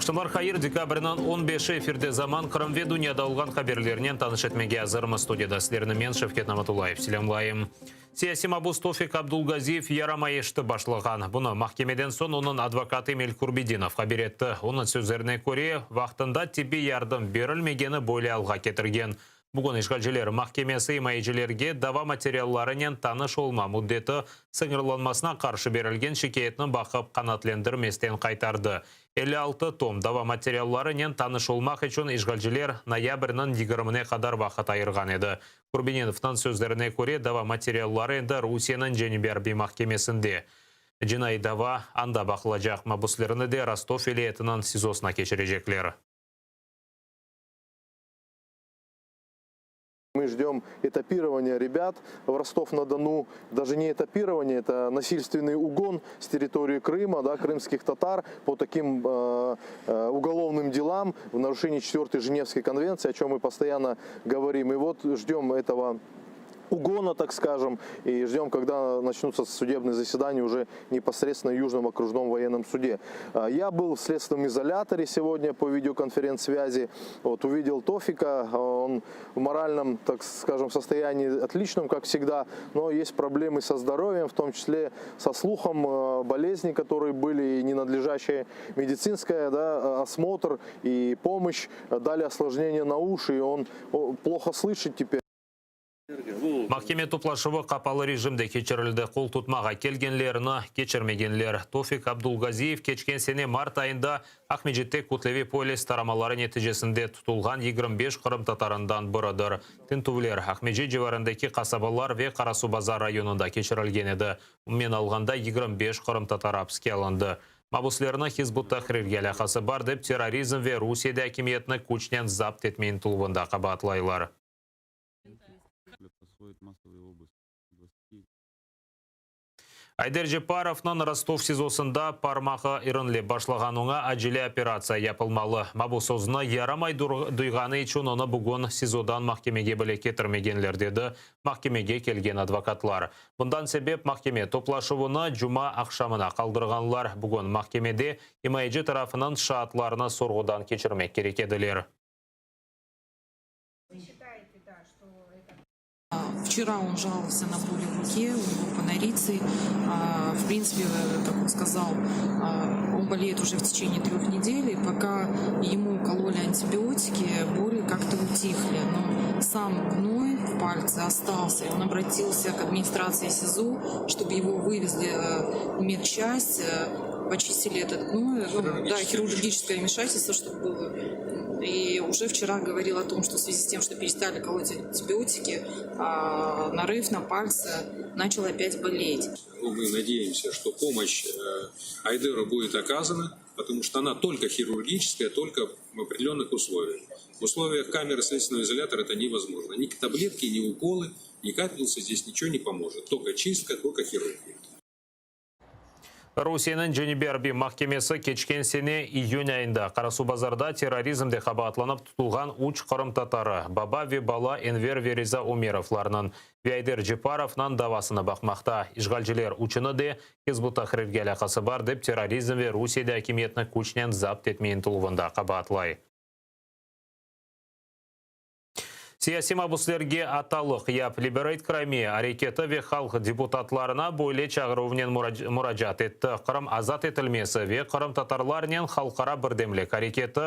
Aqşamlar hayır, dekabrniñ on beşi efirde Zaman, Qırım ve dünyada olğan haberlernen tanış etmege azırmız. Studiyada sizlerni men, Şevket Namatullayev, selâmlayım. Siyasiy mabus Tofik Abdulgaziyev yaramayıştı başlağan. Bunı mahkemeden soñ onıñ advokatı Emil Kurbedinov haber etti. Onıñ sözlerine köre, vaqtında tibbiy yardım berilmegeni böyle alğa ketirgen. Bugün işğalciler mahkemesi imayecilerge dava materiallarınen tanış olma müddeti sıñırlanmasına qarşı berilgen şikâyetni baqıp qanaatlendirmesten qaytardı. 56 tom dava materiallarınen tanış olmaq içün işğalciler noyabrniñ yigirmine qadar vaqıt ayırğan edi. Kurbedinovnıñ sözlerine köre, dava materialları endi Rusiyeniñ Cenübiy arbiy mahkemesinde. Cinaiy dava anda baqılacaq, mabüslerni de Rostov vilâyetiniñ SİZOsına keçirecekler. Мы ждем этапирования ребят в Ростов-на-Дону. Даже не этапирование, это насильственный угон с территории Крыма, да, крымских татар по таким э, э, уголовным делам в нарушении 4 Женевской конвенции, о чем мы постоянно говорим. И вот ждем этого угона, так скажем, и ждем, когда начнутся судебные заседания уже непосредственно в Южном окружном военном суде. Я был в следственном изоляторе сегодня по видеоконференц-связи, вот, увидел Тофика, он в моральном, так скажем, состоянии отличном, как всегда, но есть проблемы со здоровьем, в том числе со слухом, э, болезни, которые были, и ненадлежащая медицинская, да, осмотр и помощь дали осложнения на уши, и он плохо слышит теперь. Mahkeme toplaşuvı qapalı rejimde keçirildi, qol tutmağa kelgenlerni keçirmegenler. Tofik Abdulgaziyev keçken sene mart ayında Aqmescitte kütleviy polis taramaları neticesinde tutulğan 25 qırımtatarından biridir. Tintüvler Aqmescit civarındaki qasabalar ve Qarasuvbazar rayonında keçirilgen edi. Umumen alğanda 25 qırımtatarı apiske alındı. Mabuslerni Hizb ut-Tahrirge alâqası bar dep terrorizm ve Rusiyede akimiyetni küçnen zapt etme ıntıluvında qabaatlaylar. Ayder Cepparovnıñ Rostov SİZOsında parmağı irinlep başlağan, oña acele operatsiya yapılmalı. Mabus özüni yaramay duyğanı içün onı bugün SİZOdan mahkemege bile ketirmegenler, dedi mahkemege kelgen advokatlar. Bundan sebep mahkeme toplaşuvını cuma aqşamına qaldırğanlar. Bugün mahkemede imayeci tarafınıñ şaatlarını sorğudan keçirmek kerek ediler. Vçera on жаловался на боли в руке, у него панариций. В принципе, как он сказал, он болеет уже в течение трех недель, и пока ему кололи антибиотики, боли как-то утихли. Но сам гной в пальце остался, и он обратился к администрации СИЗО, чтобы его вывезли в медчасть, почистили этот гной, ну, да, хирургическое вмешательство, чтобы было. И уже вчера говорил о том, что в связи с тем, что перестали колоть антибиотики, нарыв на пальце начал опять болеть. Ну, мы надеемся, что помощь э, Айдеру будет оказана, потому что она только хирургическая, только в определенных условиях. В условиях камеры следственного изолятора это невозможно. Ни таблетки, ни уколы, ни капельницы здесь ничего не поможет. Только чистка, только хирургия. Rusiyeniñ Cenübiy arbiy mahkemesi keçken sene iyün ayında Qarasuvbazarda terrorizmde qabaatlanıp tutulğan üç qırımtatarı, baba ve bala Enver ve Riza Umerovlarnıñ ve Ayder Ceparovnıñ davasını baqmaqta. İşğalciler üçüni de Hizb ut-Tahrirge alâqası bar dep terrorizm ve Rusiyede akimiyetni küçnen zapt etme ıntıluvında qabaatlay. Siyasiy mabüslerge atalıq yap Liberate Crimea areketi ve halq deputatlarına böyle çağıruvnen muracaat etti, Qırım azat etilmesi ve qırımtatarlarnen halqara birdemlik areketi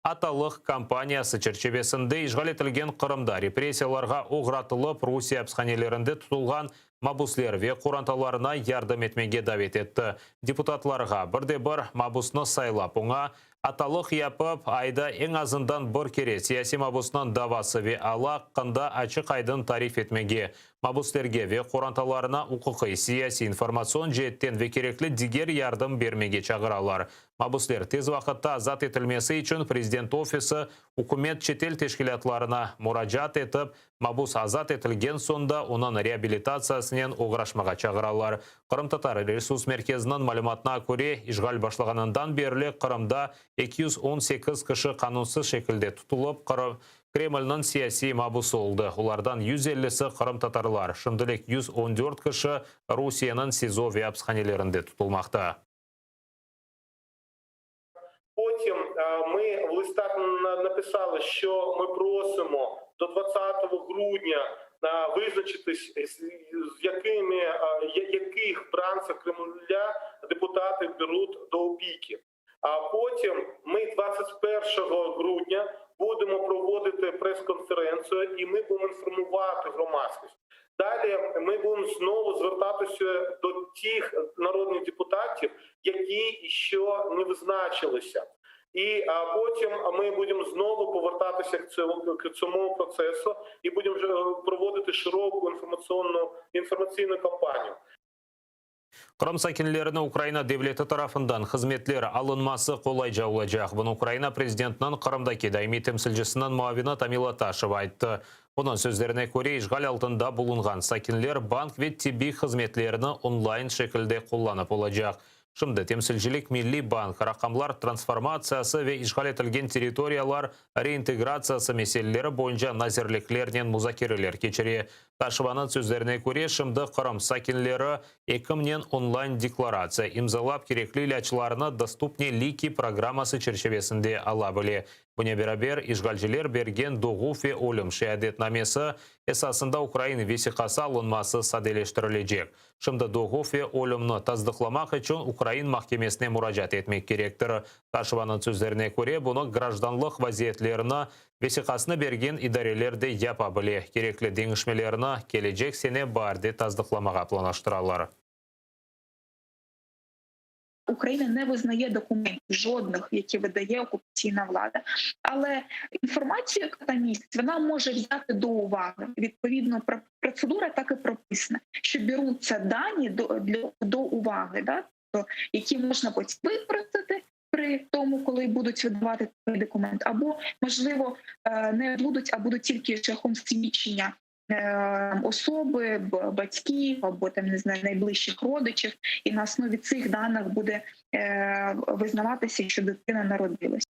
Atalıq kampaniyası çerçivesinde işğal etilgen Qırımda repressiyalarğa oğratılıp Rusiye apishanelerinde tutulğan mabüsler ve qorantalarına yardım etmege davet etti. Deputatlarğa bir de bir mabüsni saylap, oña Atalıq yapıp, ayda eñ azından bir kere siyasiy mabusnıñ davası ve alı aqqında açıq-aydın tarif etmege, mabuslerge ve qorantalarına uquqiy, siyasiy, informatsion ceetten ve kerekli diger yardım bermege çağıralar. Mabusler tez vaqıtta azat etilmesi içün Prezident ofisi, ükümet, çetel teşkilâtlarına muracaat etip, Mabus azat etilgen soñ da onıñ reabilitatsiyasınen oğraşmağa çağıralar. Qırımtatar resurs merkeziniñ malümatına köre, işğal başlağanından berli Qırımda 218 kişi qanunsız şekilde tutulıp, Kremlniñ siyasiy mabusı oldı. Olardan 150-si qırımtatarlar. Şimdilik 114 kişi Rusiyeniñ SİZO ve apishanelerinde tutulmaqta. Ми в листах написали, що ми просимо до 20 грудня визначитись, з якими яких бранців Кремля депутати беруть до опіки. А потім ми 21 грудня будемо проводити прес-конференцію і ми будемо інформувати громадськість. Далі ми будемо знову звертатися до тих народних депутатів, які ще не визначилися. І потім ми будемо знову повертатися к цьому, к цьому процесу і будемо вже проводити широку інформаційну інформаційну кампанію. Qırım sakinlerine Ukraina devleti tarafından hızmetler alınması qolayca olacaq. Bunı Ukraina prezidentiniñ Qırımdaki daimiy temsilcisiniñ muavini Tamila Taşeva ayttı. Onıñ sözlerine köre işğal altında bulunğan sakinler bank ve tibbiy hızmetlerini online şekilde qullanıp olacaq. Şimdi temsilcilik Milliy bank, raqamlar transformatsiyası ve işğal etilgen territoriyalar reintegratsiyası meseleleri boyunca nazirliklernen muzakereler keçire. Taşevanıñ sözlerine köre şimdi Qırım sakinleri ekimnen online deklaratsiya imzalap kerekli ilâclarnı Dostupni liki programması çerçivesinde ala bile. Bunen beraber işğalciler bergen doğuv ve ölüm şeadetnamesi esasında ukrain vesiqası alınması sadeleştirilecek. Şimdi doğuv ve ölümni tasdıqlamaq içün ukrain mahkemesine muracaat etmek kerektir. Taşevanıñ sözlerine köre bunı grajdanlıq vaziyetlerini vesiqasını bergen idareler de yapa bile. Kerekli deñişmelerni kelecek sene baarde tasdıqlamağa planlaştıralar. Україна не визнає документів жодних, які видає окупаційна влада, але інформацію, яка там містить, вона може взяти до уваги. Відповідно, процедура так і прописана, що беруться дані до для до уваги, да, тобто, які можна потім використати при тому, коли будуть видавати такий документ, або можливо не будуть, а будуть тільки шляхом свідчення особи, батьків або там не знаю найближчих родичів, і на основі цих даних буде визнаватися, що дитина народилась.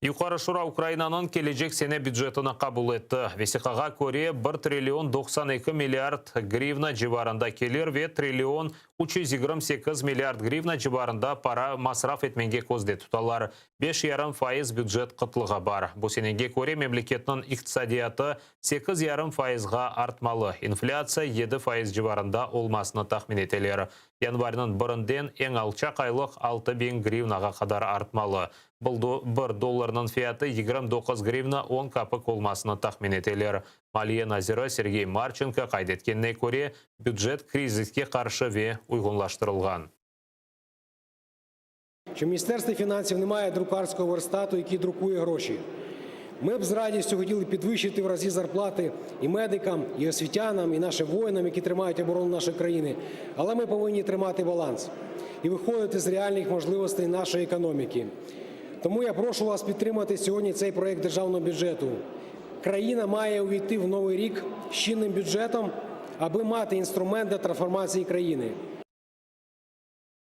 Yuqarı Şura Ukrainanıñ kelecek sene bücetini qabul etti. Vesiqağa köre 1 trillion 92 milliard grivna civarında kelir ve trillion 328 milliard grivna civarında para masraf etmege közde tutalar. 5,5% bücet qıtlığı bar. Bu senege köre memleketniñ iqtisadiyatı 8,5 fayızğa artmalı. İnflâtsiya 7% civarında olmasını tahmin eteler. Yanvarniñ birinden eñ alçaq aylıq 6000 grivnağa qadar artmalı. Bir dollarnıñ fiyatı 29 grivna 10 kapik olmasını tahmin eteler. Maliye naziri Sergey Marçenko qayd etkenine köre, bücet kriziske qarşı ve uyğunlaştırılğan. Що в Міністерстві фінансів немає друкарського верстату, який друкує гроші. Ми б з радістю хотіли підвищити в рази зарплати і медикам, і освітянам, і нашим воїнам, які тримають оборону нашої країни. Але ми повинні тримати баланс і виходити з реальних можливостей нашої економіки. Тому я прошу вас підтримати сьогодні цей проект державного бюджету. Країна має увійти в новий рік з чинним бюджетом, аби мати інструмент для трансформації країни.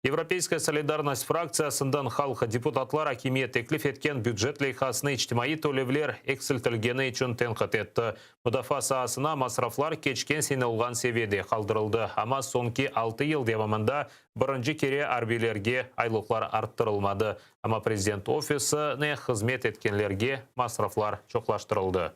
Европейская солидарность fraktsiyasından halq deputatlar akimiyet teklif etken bücet leyhasını içtimaiy tölevler eksiltilgeni içün tenqit etti. Mudafaa saasına masraflar keçken sene olğan seviyede qaldırıldı. Amma soñki 6 yıl devamında birinci kere arbiylerge aylıqlar arttırılmadı. Amma prezident ofisine hızmet etkenlerge masraflar çoqlaştırıldı.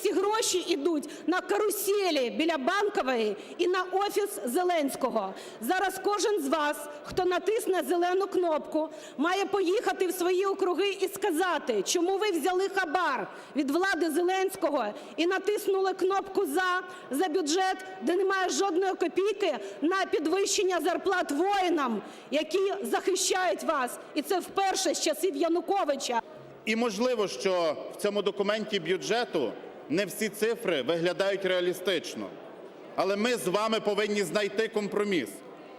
Ці гроші йдуть на каруселі біля Банкової і на офіс Зеленського. Зараз кожен з вас, хто натисне зелену кнопку, має поїхати в свої округи і сказати, чому ви взяли хабар від влади Зеленського і натиснули кнопку «За» за бюджет, де немає жодної копійки на підвищення зарплат воїнам, які захищають вас. І це вперше з часів Януковича. І можливо, що в цьому документі бюджету не всі цифри виглядають реалістично. Але ми з вами повинні знайти компроміс,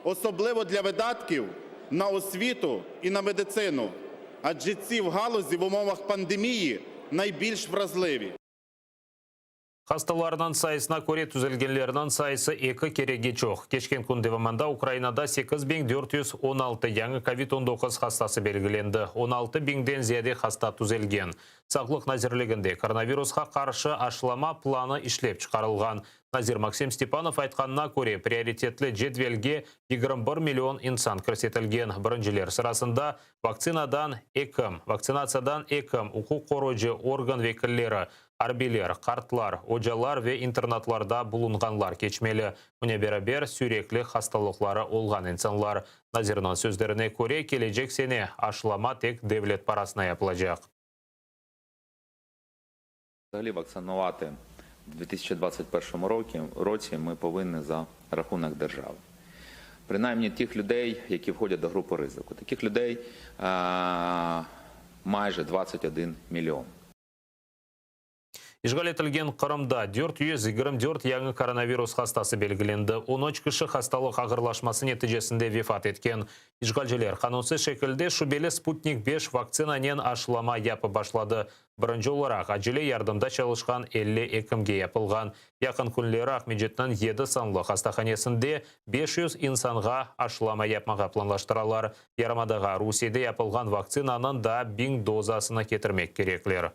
особливо для видатків на освіту і на медицину, адже ці в галузі в умовах пандемії найбільш вразливі. Hastalarnıñ sayısına köre tüzelgenlerniñ sayısı eki kerege çoq. Keçken kün devamında Ukrainada 8416 yañı COVID-19 hastası belgilendi. 16 biñden ziyade hasta tüzelgen. Sağlıq nazirliginde koronavirusqa qarşı aşılama planı işlep çıqarılğan. Nazir Maksim Stepanov aytqanına köre, prioritetli cedvelge 21 million insan kirsetilgen. Birinciler sırasında vaktsinadan ekim, vaktsinatsiyadan ekim, uquq qoruyıcı organ vekilleri, arbiyler, qartlar, ocalar ve internatlarda bulunğanlar keçmeli. Bunen beraber, sürekli hastalıqları olğan insanlar. Nazirniñ sözlerine köre, kelecek sene aşılama tek devlet parasına yapılacaq. Взагалі вакцинувати в 2021 році, році ми повинні за рахунок держави. Принаймні тих людей, які входять до групи ризику. Таких людей е, майже 21 мільйон. İşğal etilgen Qırımda 424 yañı koronavirus hastası belgilendi. 13 kişi hastalıq ağırlaşması neticesinde vefat etken. İşğalciler qanunsız şekilde şübeli Sputnik 5 vaktsinanen aşılama yapıp başladı. Birinci olaraq acele yardımda çalışqan 50 ekimge yapılğan. Yaqın künleri Aqmescitniñ 7 sanlı hastahanesinde 500 insanğa aşılama yapmağa planlaştıralar. Yarımadağa Rusiyede yapılğan vaktsinanıñ da 1000 dozasını ketirmek kerekler.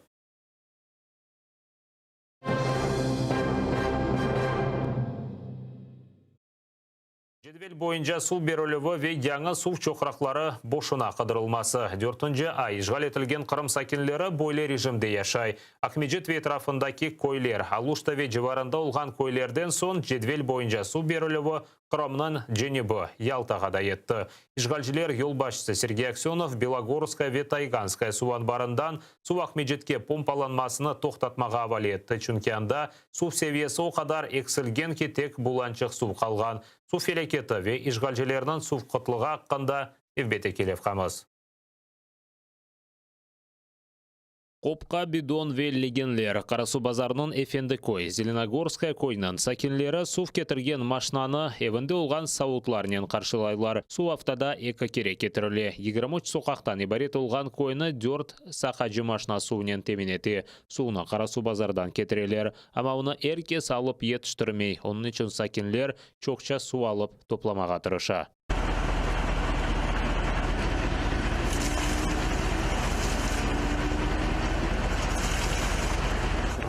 Cedvel boyunca suv berilüvi ve yañı suv çoqraqları boşuna qıdırılması. Dörtünci ay işğal etilgen Qırım sakinleri böyle rejimde yaşay. Aqmescit ve etrafındaki köyler, Aluşta ve civarında olğan köylerden soñ cedvel boyunca suv berilüvi Qırımnıñ cenübi Yaltağa da yetti. İşğalciler yolbaşçısı Sergey Aksönov Belogorskaya ve Tayganskaya suv anbarından suv Aqmescitke pompalanmasını toqtatmağa avale etti. Çünki anda suv seviyesi o qadar eksilgen ki, tek bulançıq suv qalğan. Suv felâketi ve işğalcilerniñ suv qıtlığı aqqında nevbetteki levhamız. Qopqa, bidon ve legenler Qarasuvbazarnıñ Efendiköy, Zelenogorskaya köyüniñ sakinleri suv ketirgen maşinanı evinde olğan savutlarnen qarşılaylar. Suv aftada eki kere ketirile. 23 soqaqtan ibaret olğan köyni dört saqacı maşina suvnen temin ete. Suvnı Qarasuvbazardan ketireler. Amma onı er kes alıp yetiştirmey, onıñ içün sakinler çoqça suv alıp toplamağa tırışa.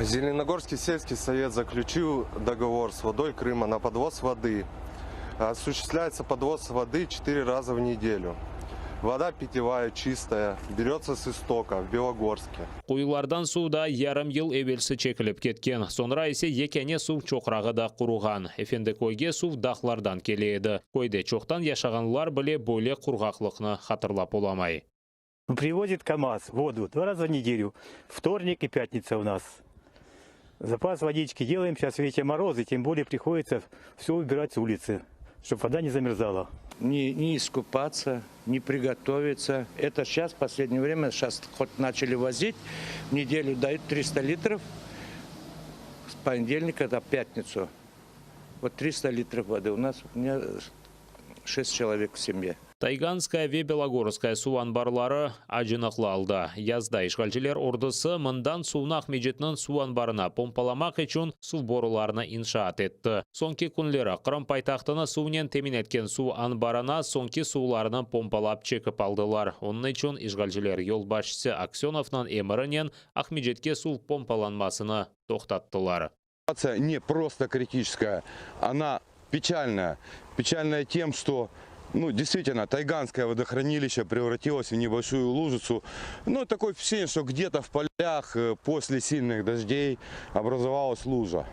Зеленогорский сельский совет заключил договор с водой Крыма на подвоз воды. Осуществляется подвоз воды 4 раза в неделю. Вода питьевая, чистая, берется с истока в Белогорске. Quyulardan suv da yarım yıl evelsi çekilip ketken, soñra ise yekâne suv çoqrağı da quruğan. Efendiköyge suv dağlardan kele edi. Köyde çoqtan yaşağanlar bile böyle qurğaqlıqnı hatırlap olamay. Привозит КАМАЗ воду два раза в неделю, вторник и пятница у нас. Запас водички делаем, сейчас видите морозы, тем более приходится все убирать с улицы, чтобы вода не замерзала. Не, не искупаться, не приготовиться. Это сейчас, в последнее время, сейчас хоть начали возить, в неделю дают 300 литров, с понедельника до пятницу. Вот 300 литров воды. У нас у меня 6 человек в семье. Tayganskaya ve Belogorskaya suv anbarları acınıqlı alda. Yazda işğalciler ordusı mından suvnı Aqmescitniñ suv anbarına pompalamaq içün suv borularını inşaat etti. Soñki künleri Qırım paytahtını suvnen temin etken suv anbarına soñki suvlarını pompalap çekip aldılar. Onıñ içün işğalciler yolbaşçısı Aksönovnıñ emrinen Aqmescitke suv pompalanmasını toqtattılar. Ситуация не просто критическая, она печальная. Печальная тем, что ну, действительно, Тайганское водохранилище превратилось в небольшую лужицу. Ну, такое впечатление, что где-то в полях после сильных дождей образовалась лужа.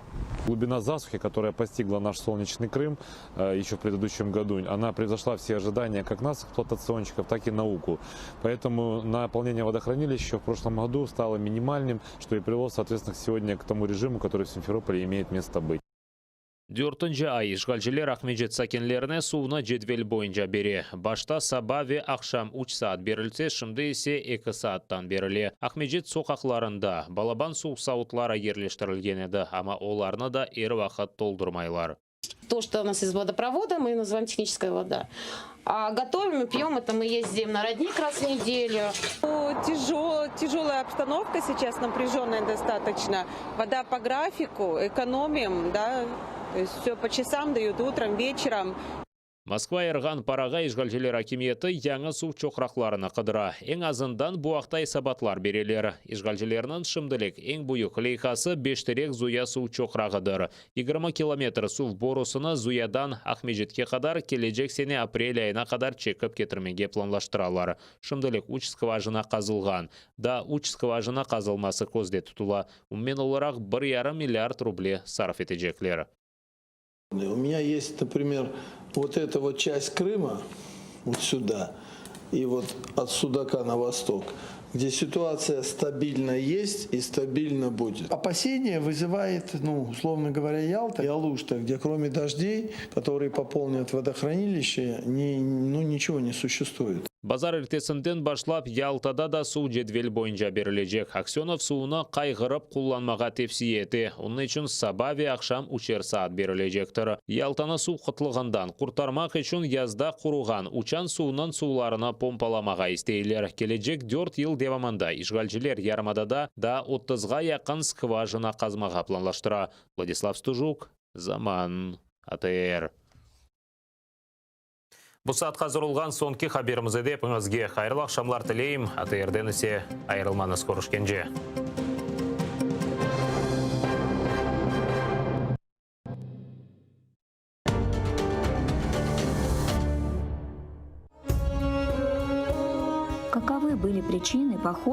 Глубина засухи, которая постигла наш солнечный Крым еще в предыдущем году, она превзошла все ожидания как нас, эксплуатационщиков, так и науку. Поэтому наполнение водохранилища в прошлом году стало минимальным, что и привело, соответственно, сегодня к тому режиму, который в Симферополе имеет место быть. Dörtünci ay işğalciler Aqmescit sakinlerine suvnı cedvel boyunca bere. Başta saba ve aqşam 3 saat berilse, şimdi ise 2 saattan berile. Aqmescit soqaqlarında balaban suv savutları yerleştirilgen edi, amma olarnı da er vaqıt toldurmaylar. То, что у нас из водопровода, мы называем техническая вода. А готовим и пьем, это мы ездим на родник раз в неделю. Тяжел, тяжелая обстановка сейчас, напряженная достаточно. Вода по графику, экономим, да, то есть все по часам дают утром, вечером. Moskva ayırğan parağa işğalciler akimiyeti yañı suv çoqraqlarını qıdıra. Eñ azından bu aqta esabatlar bereler. İşğalcilerniñ şimdilik eñ büyük leyhası Beşterek Zuya suv çoqrağıdır. 20 kilometr suv borusını Zuyadan Aqmescitke qadar kelecek sene aprel ayına qadar çekip ketirmege planlaştıralar. Şimdilik üç skvajina qazılğan. Daa üç skvajina qazılması közde tutula. Umumen olaraq bir yarım milliard ruble sarf etecekler. У меня есть, например, вот эта вот часть Крыма, вот сюда, и вот от Судака на восток, где ситуация стабильно есть и стабильно будет. Опасения вызывает, ну, условно говоря, Ялта и Алушта, где кроме дождей, которые пополнят водохранилище, не, ну, ничего не существует. Bazar ertesinden başlap Yaltada da suv cedvel boyunca berilecek. Aksönov suvnı qayğırıp qullanmağa tevsiye ete. Onıñ içün saba ve aqşam üçer saat berilecektir. Yaltanı suv qıtlığından qurtarmaq içün yazda quruğan Uçan Suvnıñ suvlarını pompalamağa isteyler. Kelecek dört yıl devamında işğalciler yarımadada daa otuzğa yaqın skvajina qazmağa planlaştıra. Vladislav Stujuk, Zaman, ATR. Bu saat hazır olğan soñki haberimiz edi. Epiñizge hayırlı aqşamlar tileyim. ATRden ise ayırılmañız. Körüşkence. Каковы были причины похода?